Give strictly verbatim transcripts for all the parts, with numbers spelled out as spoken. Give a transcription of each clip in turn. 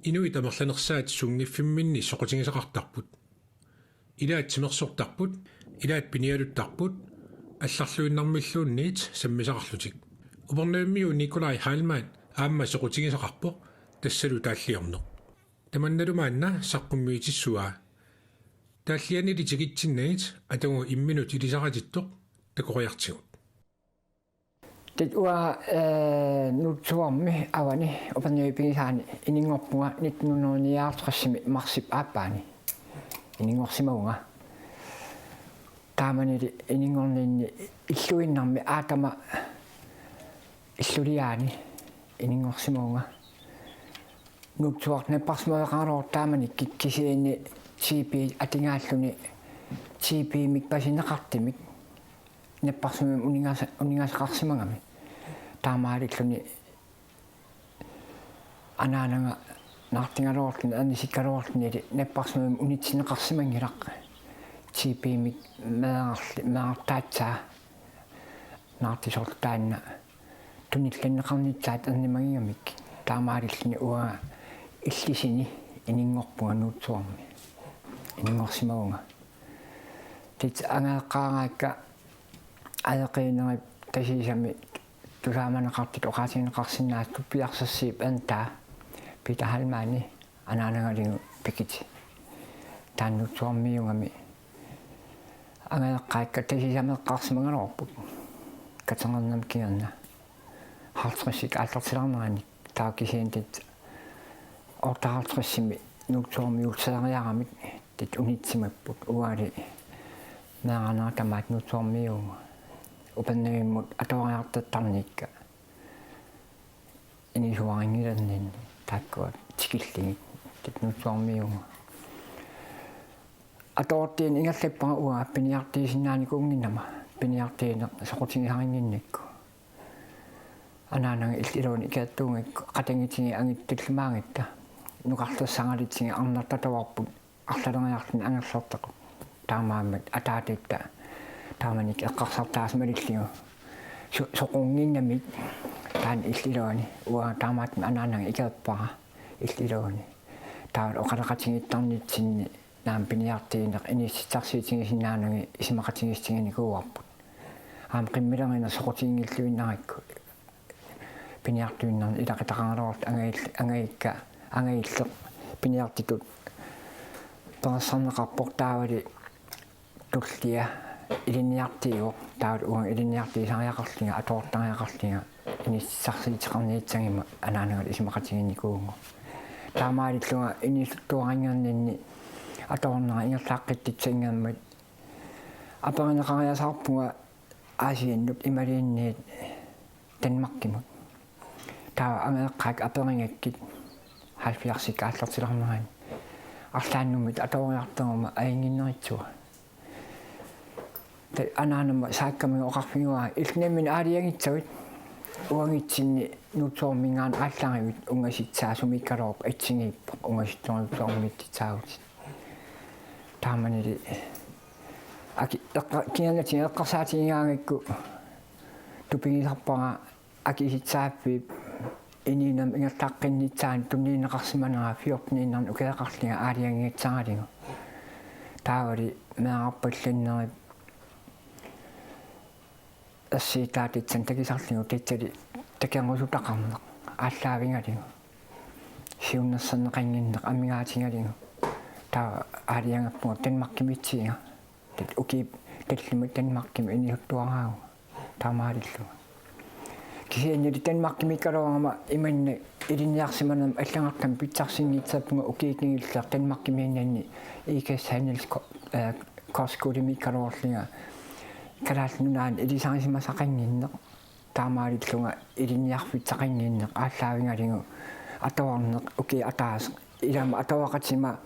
Inuit amerlanersaat sunngiffimminni soqutigisaqartarput. Ilaat timersortarput, ilaat pinialuttarput, allarluinnarmilluunniit sammisaqarlutik. Upernavimmiu Nikolaj Heilmann aamma soqutigisaqarpoq, tassalu taalliorneq. Tamannalu maanna saqqummiutissavaa. Taallianili tikitsinnagit atagu imminut ilisaritittoq takoriartigu. Tit uanga, eh, Nuutsuarmi avani Upernavimmi pigisaani ininngorpunga nitten hundrede nioghalvtredsimi marsip aappaani. Ininngorsimavunga. Taamanili ininngorninni illuinnarmi aatama illuliaani ininngorsimavunga. Nuutsuaq napparsimaveqaraluartoq taamanikkut kisianni T B atugaalluni T B-mik paasineqartumik napparsimmavimmi uningas-, uningasaqarsimagami. Taamaalilluni anaanaga naartugaluarluni, anisikkaluarluni, napparsimmavimmi unitsinneqarsimanngilaq. T B-mik meerarli-, meerartaatsaa naartusoorlu taanna tunillanneqarnissaat ernumagigamik. Taamaalilluni uanga illisini ininngorpunga Nuutsuarmi. Ininngorsimavunga. Tit angajoqqaaraakka ajoqiunerit Tasiusami tusaamaneqartut oqaatigineqarsinnaasut Piarsarsiup Erntaa, Peter Heilmanni anaanagaligu Pikiti. Taanna Nuutsuarmiuugami. Angajoqqaakka Tasiusami eqqarsimagaluarput. Katernermik kingorna. Halvtredsit aallartilaarneranni taava kisianni tit otteoghalvtredsimi Nuutsuarmiuup seeriaramik tit unitsimapput uangalu meeraanerat tamaat Nuutsuarmiuugut. Upernavimmut atuariartortarnikka inisuarinngilerninni taakkua tikillugit tit Nuutsuarmiuugut. Atuartiineq ingerlappara uanga piniartuusinnaanikuunnginnama, piniartuuneq soqutigisarinnginnakku. Anaanaga illit iluani ikiortuugakku qatanngutigiit angutit tallimaagatta. Nukarlersaraluttigit arnartut atuarput arlaleriarluni angerlartoqarpoq. Taamaammat ataatatta taamanikkut eqqarsartaasoq malillugu. Su-, soqutiginnginnamik taanna illit iluani. Uanga taamaattumik anaanaga ikiorpara illit iluani. Taava oqaloqatigiittarnitsinni naamik piniartuuneq inissitsisarsiutigisinnaanagit isumaqatigiissutiginikuuarput. Aamma qimmilerineq soqutiginngilluinnarigakku. Piniartuinnarneq ilaqutaqaraluartoq angajul-, angajukka, angajulleq piniartutut perorsarneqarpoq taavali tullia ilinniartuuvoq, taavalu uanga ilinniartuusariaqarlunga, atuartariaqarlunga, inissitsisarsiuteqarniassagama anaanagalu isumaqatigiinnikuugakku. Taamaalillunga inuusuttuarannginninni atuarnera ingerlaqqittussanngormat aperineqariasaarpunga Aasiannut imaluunniit Danmarkimut. Taava angajoqqaakka aperigakkit halvfjerdsit aallartilaarneranni arlaannummik atuariartoruma ajunnginnerutsigit. Taava anaanama saakkamiga oqarfigaara: Illit nammineq aalajangissavat, uagutsinni Nuutsuarminngaanniit aallarivit, ungasissaa sumiikkaluarpat assigiippoq, ungasissuarnik Nuutsuarmiittussaavutit. Taamanili aki-, eqqa-, kingornatigut eqqarsaatigigaangakku tupigisarpara akisussaaffik inuunermi ingerlaqqinnissaanut tunniunneqarsimanera fjorteniinnarnik ukioqarlunga aalajangigassaralugu. Taavali meerarpallannerup ersiutaatitsan takusarlugu tassali takorusutaqarneq aallaavigalugu. Siunnersorneqannginneq amigaatigalugu. Taava aalajangerpunga Danmarkimiittuuvunga. Taava ukiut tallimat Danmarkimi inuusuttuaraavunga. Taamaalillunga. Kisiannili Danmarkimiikkaluarama imannak ilinniarsimanermut allagartamik pitsarsinngitsoorpunga ukiut kingulliit Danmarkimiinnanni Ikast Handels Ko-, eh, Kostkodiimiikkaluarlunga Kalaallit Nunaanni ilisarisimasaqannginneq. Taamaalillunga ilinniarfissaqannginneq aallaavigalugu atuarneq ukiup ataaseq. Ilami atuaqatima,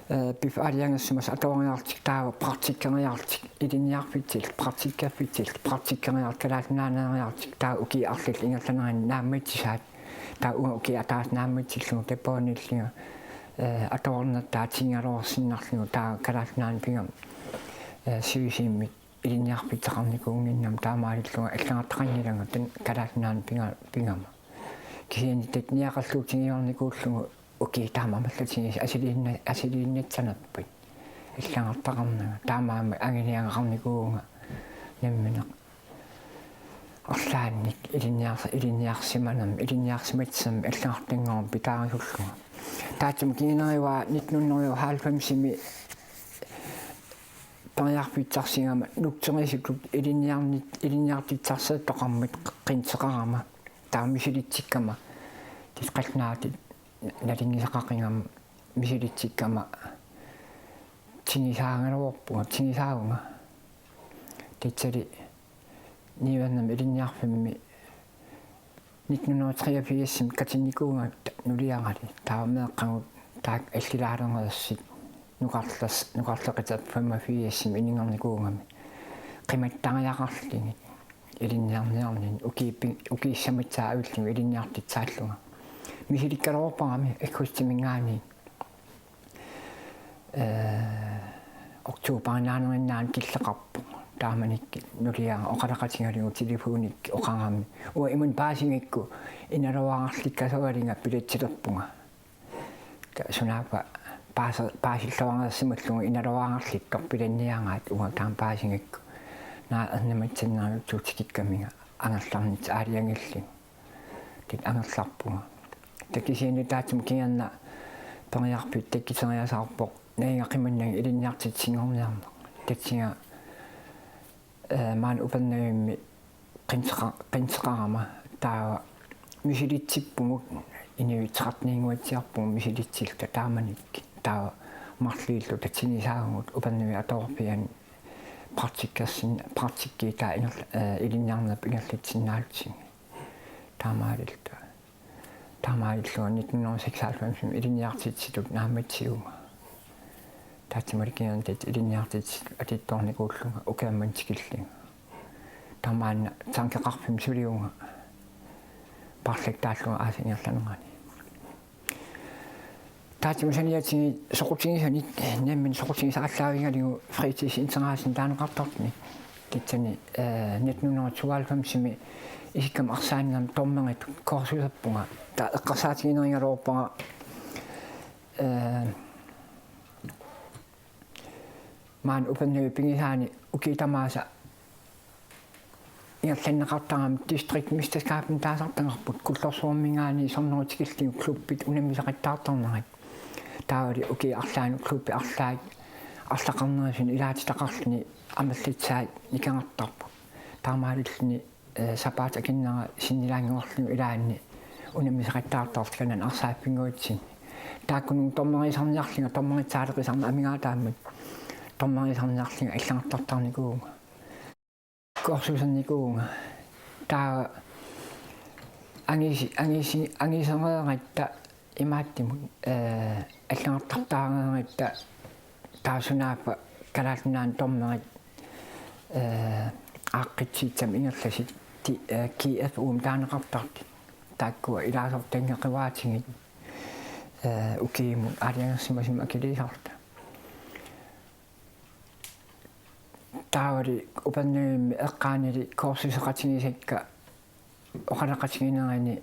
eh, P F aalajangersimasoq atuariarlutik taava praktikkeriarlutik ilinniarfissallutik, praktikkerfissallutik, praktikkeriarlutik Kalaallit Nunaanneeriarlutik taava ukiut arlallit ingerlaneranni naammassisaat. Taava uanga ukiup ataaseq naammassillugu tapersersuillunga, eh, atuarnertaa tigugaluarsinnarlugu taava Kalaallit Nunaanni pigama, eh, sivisuumik ilinniarfissaqarnikuunnginnama taamaalillunga allagartaqanngilanga taanna Kalaallit Nunaanni piga-, pigama. Kisianni taanna niaqorluutigiuarnikuullugu Ukiut taama amerlatigisut asiliinna-, asiliinnassanerput. Allagartaqarnanga. Taamaammat anguniagaqarnikuuvunga nammineq arlaannik ilinniars-, ilinniarsimanermik, ilinniarsimatsinermik allagartanngormat pitaarisullunga. Taassuma kingunerivaa nitten hundrede og halvfems-imi periarfissarsigama nukserisutut ilinniarnit-, ilinniartitsisartoqarmat qinseqarama. Taava misilitsikkama. Tassa qallunaatut nalunngisaqaqigama misilitsikkama tigusaagaluarpunga, tigusaavunga. Tassali niuernermik ilinniarfimmi nitten hundrede og treogfirs-imi katinnikuuvunga nuliarali. Taava meeqqagut taakku allilaalernersut nukarlers-, nukarleqitap femogfirs-imi ininngornikuugami. Qimattariaqarlugit ilinniarniarlugit ukiippi-, ukiut sammissaat avillugit ilinniartissaallunga. Misilikkaluarparami aggustiminngaanniit. Ee, oktobarip naanerinnaani killeqarpoq. Taamanikkut nuliara oqaloqatigalugu telefonikkut oqarami: Uanga imannak paasigakku inaluagarlikkasugaluarlunga billetsilerpunga. Taava sunaaffa paasi-, paasilluareersimallugu inaluagarlittoq billanniaraat, uanga taama paasigakku. Naa, ernumassannerujussuutigikkaminga angerlarnitsinni aalajangerlunga. Taava angerlarpunga. Taava kisianni taassuma kingorna periarfissaq takkuttoriasaarpoq najugaqimannga ilinniartitsisunngorniarneq. Tassunga, ee, maani Upernavimmi qinseqa-, qinseqarama taava misilitsippugut, inuit tretten-innguatsiarpugut misilitsilluta taamanikkut. Taava marluulluta tigusaavugut Upernavimmi atoreerpianni praktikkersin-, praktikkiutaa inger-, ee, ilinniarnerput ingerlatsinnaallutigit. Taamaalilluta. Taamaalillunga nitten hundrede og seksoghalvfems-imi ilinniartitsisutut naammatsigivunga. Taassumalu kingorna tassa ilinniartitsisutut atuuttoornikuullunga ukiammanna tikillunga. Taava maanna tankeqarfimmi sulivunga. Paarlaktaallunga aasap ingerlanerani. Taassuma saniatigut soqutigisannik, nammineq soqutigisaq aallaavigalugu fritidsinteressemik taaneqartartunik. Tassani, ee, nitten hundrede og tooghalvfems-imi isikkama arsaannermi dommeritut kursusserpunga. Taava eqqarsaatiginerigaluarpara, ee, maani Upernavik pigisaani ukiut tamaasa ingerlanneqartarami distriktsmesterskabimik taasartagarput Kullorsuarminngaanniit sornerup tikillugu klubbit unammisaqattaartarnerat. Taavali ukiup arlaanni klubbit arlaat arlaqarnerusuni ilaatitaqarluni amerlissaat nikerartarput. Taamaalilluni, ee, sapaatip akunnera sinnilaannguarlugu ilaanni unammisaqattaartarlutik Kanani arsaaffinnguatsinni. Taakkununnga dommeriusarniarlunga, dommerissaaleqisarneq amigaataammat, dommeriusarniarlunga allagartartarnikuuvunga. Kursussernikuuvunga. Taava angisi-, angisi-, angisereeratta imaattumut, ee, allagartartaareeratta taava sunaaffa Kalaallit Nunaanni dommerit, ee, aaqqissuussamik ingerlasut ti-, ee, G F U-mik taaneqartartut. Taakkua ilaasortanngeqivaatigut, ee, ukiumut aalajangersimasumik akiliisarluta. Taavali Upernavimmi eqqaanili kursusseqatigisakka oqaloqatiginerini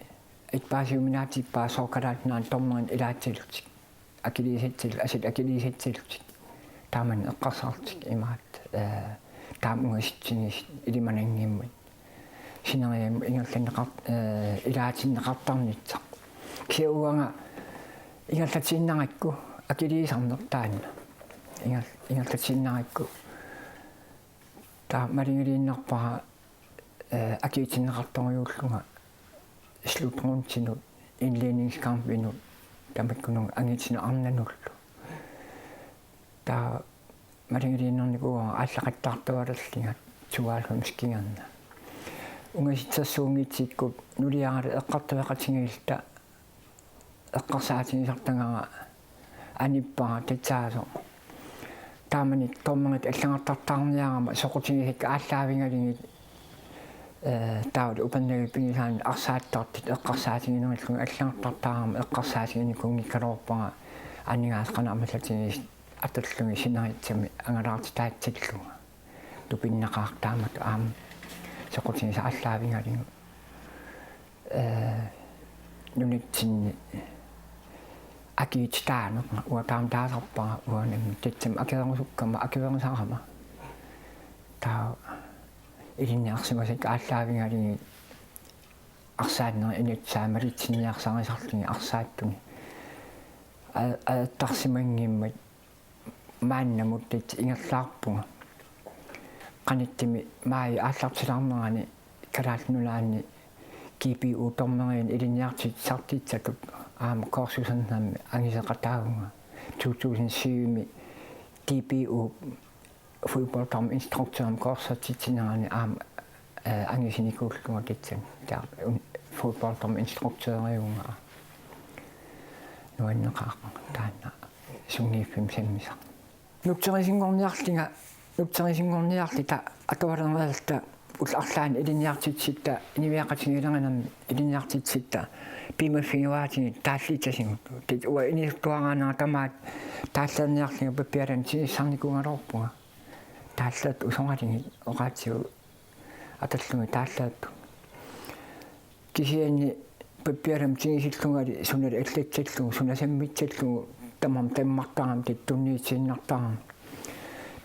ippaasiuminaatippaa sooq Kalaallit Nunaanni dommerinik ilaatsillutik, akiliisatsil-, asuli akiliisatsillutik. Taamani eqqarsarlutik imaattoq, ee, taama ungasissutigisunik ilimananngimmat sineriammut ingerlanneqar-, ee, ilaatinneqartarnissaq. Kisianni uanga ingerlatiinnarakku akiliisarneq taanna. Inger-, ingerlatiinnarakku taava malugiliinnarpara, ee, akiutinneqartorujuullunga slutrundinut, indledningskampinut, tamakkununnga angutinut arnanullu. Taava malugiliinnarnikuuara aallaqattaartualerlunga tooghalvfems kingorna. Ungasissorsuunngitsikkut nuliarali eqqartueqatigiilluta eqqarsaatigisartagara anippara tassaasoq. Taamani dommeritut allagartartaarniarama soqutigisakka aallaavigalugit, ee, taavalu Upernavik pigisaani arsaattartut eqqarsaatiginerillugit allagartartaarama eqqarsaatiginikuunngikkaluarpara aningaasat qanoq amerlatigisut atorlugit sinerissami angalaartitaatsillugu. Tupinnaqaaq taamatut aamma soqutigisaq aallaavigalugu, ee, nunatsinni akiuutitaaneq, uanga taama taasarpara uanga nammineq tassami akuerusukkama akuerisarama. Taava ilinniarsimasakka aallaavigalugit arsaannerit inatsaat malitsinniarsarisarlugit arsaattunik. A-, ajortarsimanngimmat maannamut tassa ingerlaarpunga. Qanittumi maajip aallartilaarnerani Kalaallit Nunaanni G P U-p dommeriunik ilinniartitsisartitsatut aamma kursusernami anguseqataavunga. To tusind syv-mi D P U fodbolddommerinstruktørimik kursusitsinerani aamma, eh, angusinikuullunga tassani. Taava un-, fodbolddommerinstruktøriuvunga. Nuanneqaaq taanna sungiuffimmi sammisaq. Nutserisuunngorniarlunga, nutserisuunngorniarluta atualerniarluta ullut arlaanni ilinniartitsisutta, inuiaqatigiilerinermi ilinniartitsisutta piumaffigiuaatigut taalliussasugut. Tassa uanga inuusuttuaraanera tamaat taallerniarlunga pappialanut tigusarnikuugaluarpunga. Taalleertut usoralugu oqaatsigut atorlugit taalleertut. Kisianni pappialamut tigusillungali suna allatsallugu, suna sammissallugu, tamarmik tammartarami, tassa tunniutiinnartarami.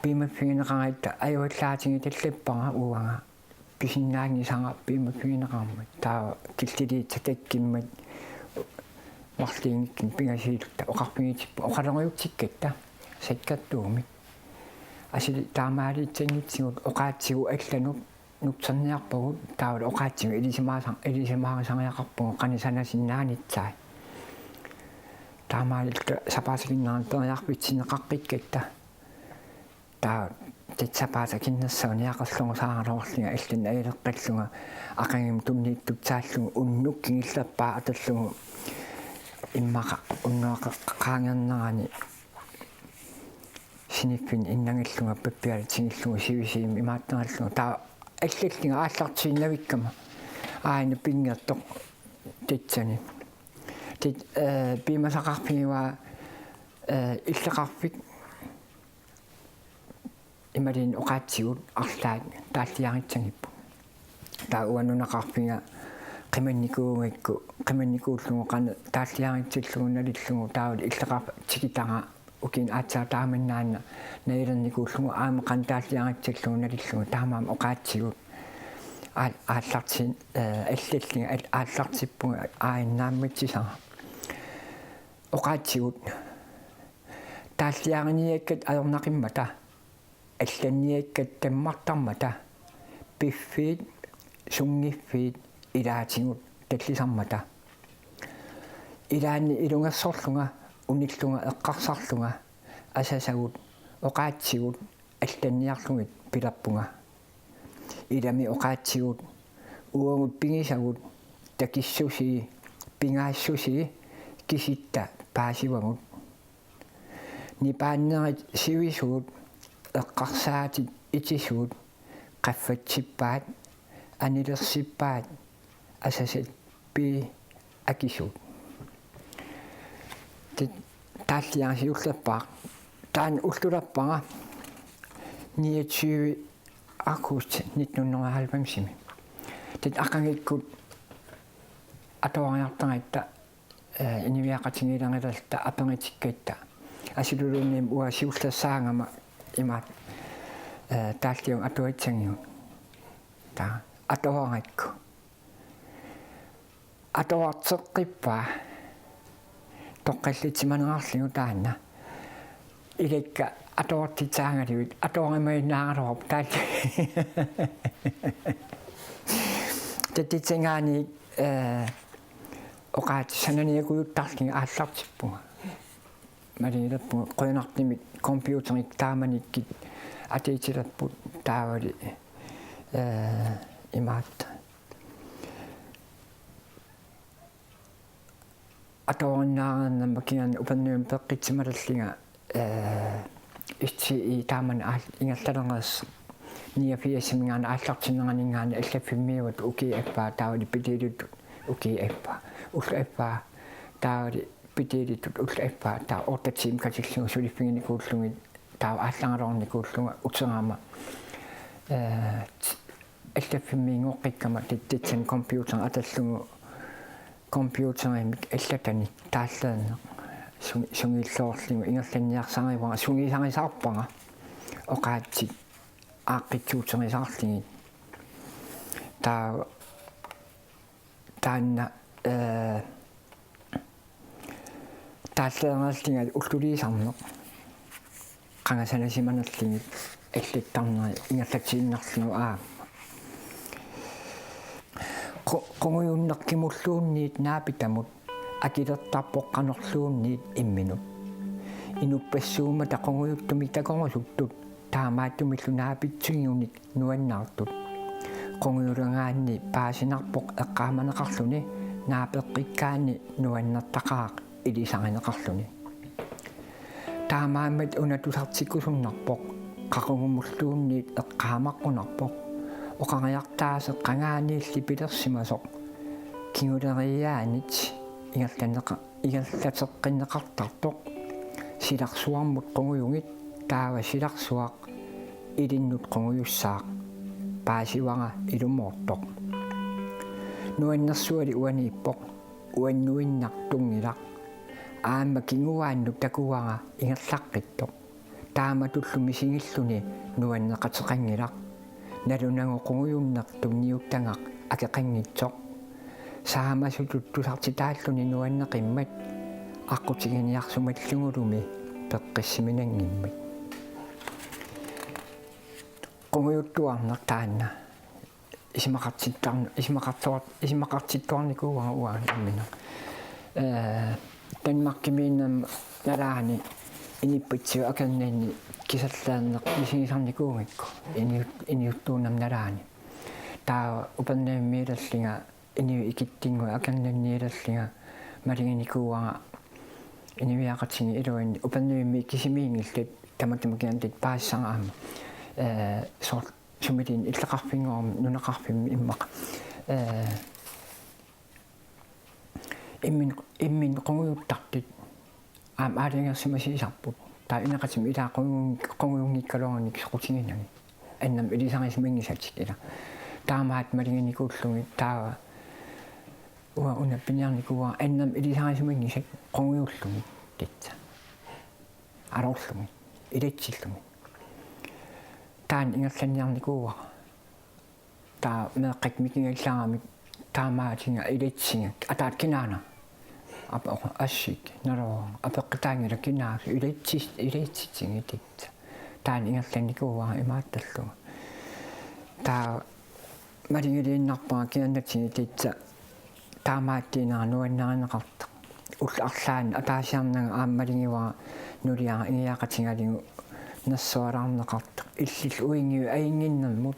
Piumaffigineqaratta ajuallaatigut allappara uanga. Pisinnaanngisara piumaffigineqarmat. Taava killiliisa takkimmat marluunngikkunik pingasuulluta oqarfigitipput oqaloriutsikkatta sakkortuumik. Asuli taamaaliussanngitsigut oqaatsigut allanut nutserniarpagut, taavalu oqaatsigut ilisimaasa-, ilisimaarisariaqarpugut qanoq sanasinnaanissai. Taamaalilluta sapaatip akunnerani periarfissinneqaqqikkatta. Taava tassa sapaatip akunnersuaq niaqorlugu saaraluarlunga allanut ajuleqqallunga aqagumut tunniussaallugu unnuk kingullerpaaq atorlugu immaqa unnuaqaqqaangernerani siniffinni innangallunga pappialanut tigullugu sivisuumik imaattorallunga. Taava allallunga aallartiinnavikkama aana pinngertoq tassani. Tassa, eh, piumasaqarfigivaat, eh, illoqarfik imaluunniit oqaatsigut arlaat taalliarissagipput. Taava uanga nunaqarfiga qimannikuugakku, qimannikuullugu qanoq taalliarissallugu nalullugu taavalu illoqarfik tikitara ukiuni aatsaat taamannaana najulernikuullugu aamma qanoq taalliarissallugu nalullugu taamaammat oqaatsigut aal-, aallartin-, eh, allallunga al-, aallartippunga aajuna naammassisara. Oqaatsigut taalliariniakkat ajornaqimmata, allanniakkat tammartarmata, piffiit sunngiffiit ilaatigut tallisarmata. Ilaanni ilungersorlunga, unillunga eqqarsarlunga, asasagut, oqaatsigut, allanniarlugit pilerpunga. Ilami oqaatsigut, uagut pigisagut, takissusii, pingaassusii, kisitta paasivagut. Nipaannerit sivisuut, eqqarsaatit itisuut, qaffatsippaat, anilersippaat, asasat pii akisuut. Tassa taalliarit siullerpaaq. Taanna ullulerpara niogtyve august nitten hundrede og halvfems-imi. Tassa aqagukkut atuariartaratta, eh, inuiaqatigiilerilerluta aperitikkatta. Asulluunniit uanga siullersaagama imaattoq, eh, taalliagut atuassagigut. Taava atuarakku. Atuarteqqippaa. Toqqillitsimanerarlugu taanna. Ilakka atuartitsaagaluit, atuarimainnaagaluarput taanna. Tatsitsingaani, eh, oqaatsit sananiakujuttarlugit aallartippunga. Malugilerpunga qujanartumik computerit taamanikkut atuutilerput taavalu, eh, imaattoq. Atuarinnaareernama kingorna Upernaviup peqqissimalillunga, eh, S T I taamani aal-, ingerlalereersoq. Niogfirsiminngaanniit aallartinneraninngaanniit allaffimmiuat ukiup affaa taavalu pitiilutut ukiup affaa. Ulloq affaa taavalu pitiilutut ulloq affaa taava otte timer katillugu suliffiginikuullugit taava aallaraluarnikuullunga uterama, eh, allaffimmiinngoqqikkama tatsitsinni computer atorlugu computerimik allatanik taallineq. Sung-, sungiilluarlugu ingerlanniarsarivara, sungiisarisaarpara oqaatsit aaqqissuuterisaarlugit. Taa-, taanna, ee, taalliareerlunga ulluliisarneq qanga sanasimanerlugit allattarneri ingerlatsiinnarlugu aamma. Qu-, qungujunneq kimulluunniit naapitamut akilertarpoq qanorluunniit imminut. Inuppassuummata qungujuttumik takorusuttut taamaattumillu naapitsigunik nuannaartut. Qungujulagaanni paasinarpoq eqqaamaneqarluni, naapeqqikkaanni nuannertaqaaq ilisarineqarluni. Taamaammat una tusartikkusunnarpoq qaqugumulluunniit eqqaamaqqunarpoq. Oqariartaaseq qangaaniilli pilersimasoq kinguleriiaanit ingerlanneqa-, ingerlateqqinneqartartoq. Silarsuarmut qungujugit, taava silarsuaq ilinnut qungujussaaq. Paasivara ilumoortoq. Nuannersuali uaniippoq. Uannuinnaq tunngilaq. Aamma kinguaannut takuvara ingerlaqqittoq. Taamatullu misigilluni nuanneqateqanngilaq. Nalunagu qungujunneq tunniuttagaq akeqanngitsoq. Saamasutut tusartitaalluni nuanneqimmat aqqutiginiarsumallugulumi peqqissiminanngimmat. Qungujuttuarneq taanna isumaqartittar-, isumaqartoor-, isumaqartittuarnikuuara uanga imminut. Ee, Danmarkimiinnama nalaani inuppassuit akornanni kiserlaarneq misigisarnikuugakku iniut-, inuuttuunnerma nalaani. Taava Upernavimmiilerlunga inuit ikittunnguit akornanniilerlunga maluginikuuara inuiaqatigiit iluanni Upernavimmi kisimiinngillat tamatuma kiantit paasisara aamma. Ee, soorlu sumiluunniit illoqarfinngorummik nunaqarfimmi immaqa. Ee, immin-, imminut qungujuttartut aamma aalajangersimasuusarput. Taava ineqatima ilaa qungu-, qungujunngikkalluni soqutiginagit. Annamma ilisarisimanngisatik ilaa. Taamaattumik maluginikuullugit taava uanga una piniarnikuuara annamma ilisarisimanngisatik qungujullugit tassa. Alullugit, ilatsillugit. Taanna ingerlanniarnikuuara. Taava meeqqakka mikigallaramik taamaatiga ilatsiga, ataata kinaana. Apeq-, assut, naluara, apeqqutaanngilaq kinaasut ilatsi-, ilatsitigit tassa. Taanna ingerlannikuuara imaattarlugu. Taava malugiliinnarpara kianatigut tassa taamaattuunera nuannarineqartoq. Ullut arlaanni ataasiarnanga aamma malugivara nuliara igiaqatigalugu nersualaarneqartoq. Illillu uinngiu ajunnginnermut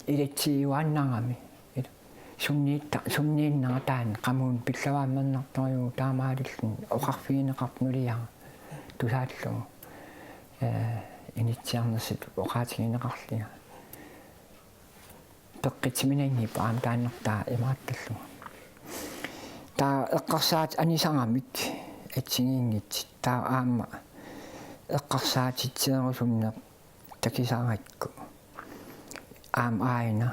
ilatsiuaannarami. Ila. Sunniitta-, sunniinnera taanna qamuuna pillavaammernarujuuvoq taamaalilluni oqarfigineqartoq nuliara tusaallugu. Ee, inissiarnersut oqaatigineqarlunga. Peqqissiminanngippat aamma taannartaa imaattarlugu. Taava eqqarsaatit anisaramik assigiinngitsut. Taava aamma eqqarsaatitsigerusunneq takusarakku. Aamma aajuna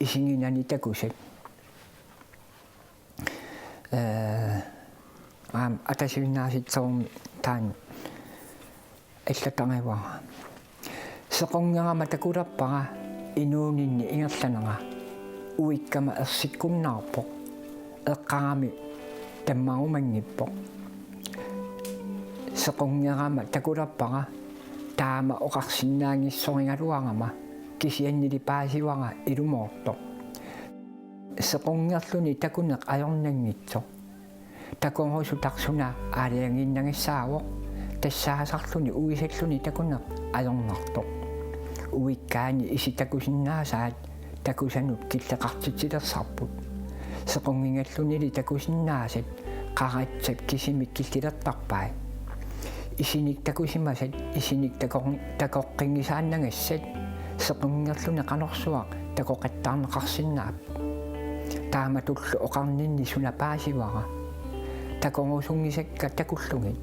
isiginani takusat. Ee, aamma atasiinnaasitsoormi taanna allattarivara. Sequnngerama takulerpara inuuninni ingerlanera uikkama ersikkunnaarpoq. Eqqarami tammarumanngippoq. Sequnngerama takulerpara taama oqarsinnaanngissorigaluarama kisiannili paasivara ilumoortoq. Sequnngerluni takuneq ajornanngitsoq. Takorusutaq suna aalajangiinnagassaavoq, tassaasarluni uisalluni takuneq ajornartoq. Uikkaanni isit takusinnaasaat takusanut killeqartitsilersarput. Sequnngigallunili takusinnaasat qaratsap kisimik killilertarpai. Isinik takusimasat isinik takor-, takoqqinngisaannagassat sequnngerluni qanorsuaq takoqattaarneqarsinnaapput. Taamatullu oqarninni suna paasivara. Takorusunngisakka takullugit.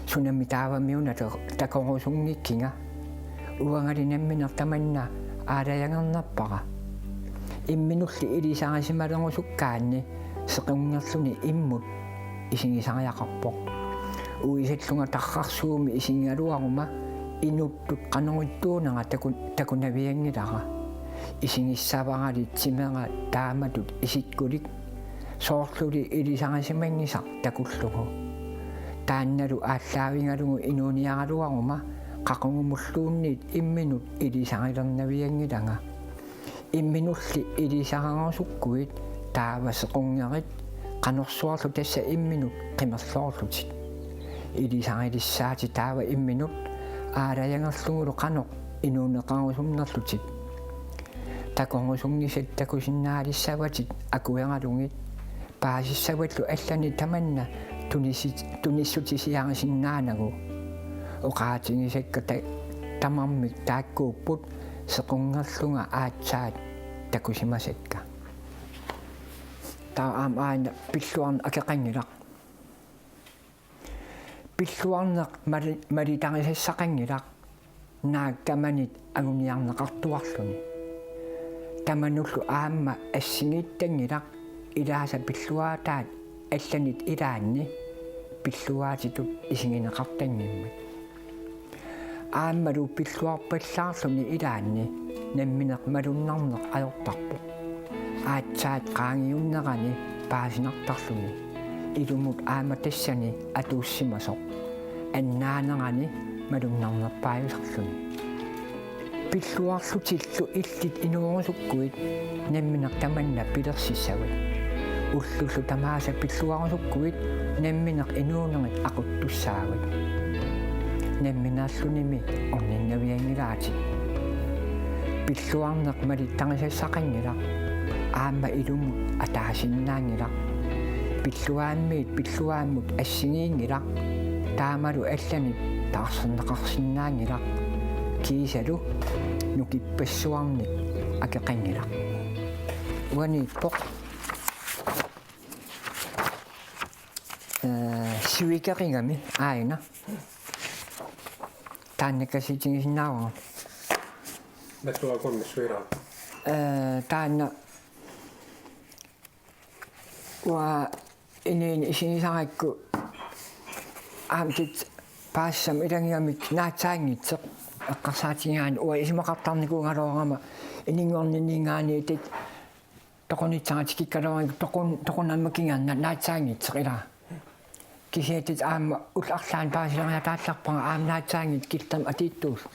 Sunami taavami una ta-, takorusunngikkiga. Uangali nammineq tamanna aalajangernerpara. Imminulli ilisarisimalerusukkaanni sequnngerluni immut isigisariaqarpoq. Uisallunga tarrarsuumi isigigaluaruma inuttut qanoq ittuunera taku-, takunavianngilara. Isigissavara timera taamatut isikkulik, soorluli ilisarisimanngisaq takullugu. Taannalu aallaavigalugu inuuniaraluaruma qaqugumulluunniit imminut ilisarilernavianngilanga. Imminulli ilisarerusukkuit taava sequnngerit qanorsuarlu tassa imminut qimerloorlutit. Ilisarilissaatit taava imminut aalajangerlugulu qanoq inuuneqarusunnerlutit. Takorusunngisat takusinnaalissavatit akueralugit, paasissavallu allani tamanna tunissi-, tunissutisiarisinnaanagu. Oqaatigisakka ta-, tamarmik taakkuupput sequnngerlunga aatsaat takusimasakka. Taava aamma aana pilluarneq akeqanngilaq. Pilluarneq mali-, malitarisassaqanngilaq naak tamanit anguniarneqartuarluni. Tamanullu aamma assigiittanngilaq ilaasa pilluaataat allanit ilaanni pilluaatitut isigineqartanngimmat. Aammalu pilluarpallaarluni ilaanni nammineq malunnarneq ajortarpoq. Aatsaat qaangiunnerani paasinartarluni. Ilumut aamma tassani atuussimasoq. Annaanerani malunnarnerpaajusarluni. Pilluarlutillu illit inoorusukkuit nammineq tamanna pilersissavat. Ullullu tamaasa pilluarusukkuit nammineq inuunerit aquttussaavat. Nammineerlunimi orninnavianngilaatit. Pilluarneq malittarisassaqanngilaq. Aamma ilumut ataasinnaanngilaq. Pilluaammiit pilluaammut assigiinngilaq. Taamalu allanit taarserneqarsinnaanngilaq. Kiisalu nukippassuarnik akeqanngilaq. Uaniippoq. Ee, sivikaqigami aana. Taanna kasiitigisinnaavara. Nattuakunni suira. Ee, taanna uanga inuuneq isigisarakku aamma tit paasisama ilagigamik naatsaanngitsoq eqqarsaatigigaanni uanga isumaqartarnikuugaluarama ininngorninninngaanniit toqunissara tikikkaluarama toqun-, toqunamma kingorna naatsaanngitsoq ilaa. Kisianni aamma ullut arlaanni paasileriataallarpara aamma naatsaanngitsoq killormut atuuttuusoq.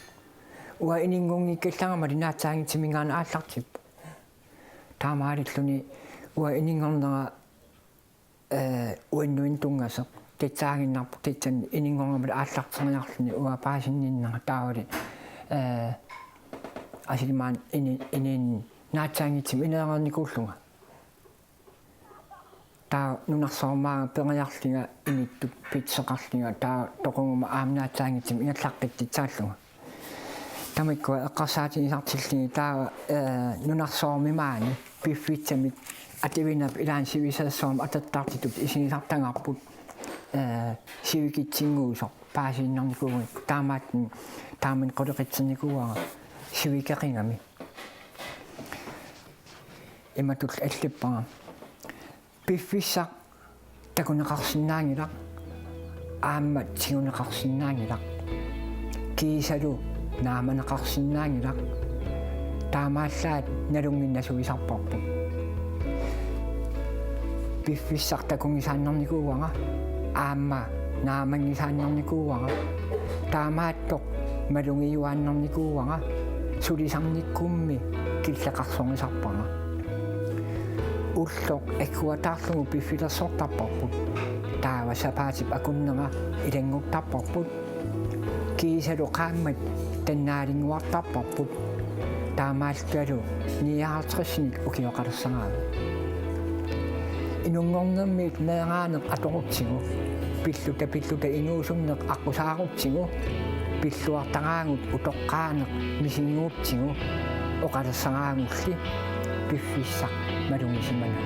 Uanga ininngorngikkallaramalli naatsaanngitsumik aallartippoq. Taamaalilluni uanga ininngornera ee, uinnuin tunngasoq. Tassaaginnarpoq tassani ininngornermut aallarteriarluni uanga paasinninnera taavali, ee, asilimaan ini-, inuuneq naatsaanngitsumik ineereernikuullunga. Taava nunarsuarmi aamma periarlunga inuttut pitseqarlunga taava toquguma aamma naatsaanngitsumik ingerlaqqittussaallunga. Tamakkua eqqarsaatigisartillugit taava, ee, nunarsuarmi maani piffissamik atuinerput ilaanni sivisoorsuarmik atortartutut isigisartagarput, ee, sivikitsinnguusoq paasiinnarnikuugakkit taamaattumik taamani qulequtsinikuuara sivikaqigami. Imatut allippara. Piffissaq takuneqarsinnaanngilaq, aamma tiguneqarsinnaanngilaq. Kiisalu naamaneqarsinnaanngilaq. Taamaallaat nalunnginnasuisarparput. Piffissaq takugisaannarnikuuara, aamma naamanngisaannarnikuuara. Taamaattoq malugiuaannarnikuuara, sulisarnikkummi killeqarsorisarpara. Ulloq agguataarlugu piffilersortarparput. Taava sapaatip akunnera ilannguttarparput. Kiisalu qaammat tannaalinguartarparput. Taamaalilluta nioghalvtredsinik ukioqalersaraangat. Inunngornermiit meeraaneq atorutsigu, pilluta pilluta inuusunneq aqqusaarutsigu, pilluartaraagut utoqqaaneq misigigutsigu, oqalersaraagulli piffissaq malugisimanagu.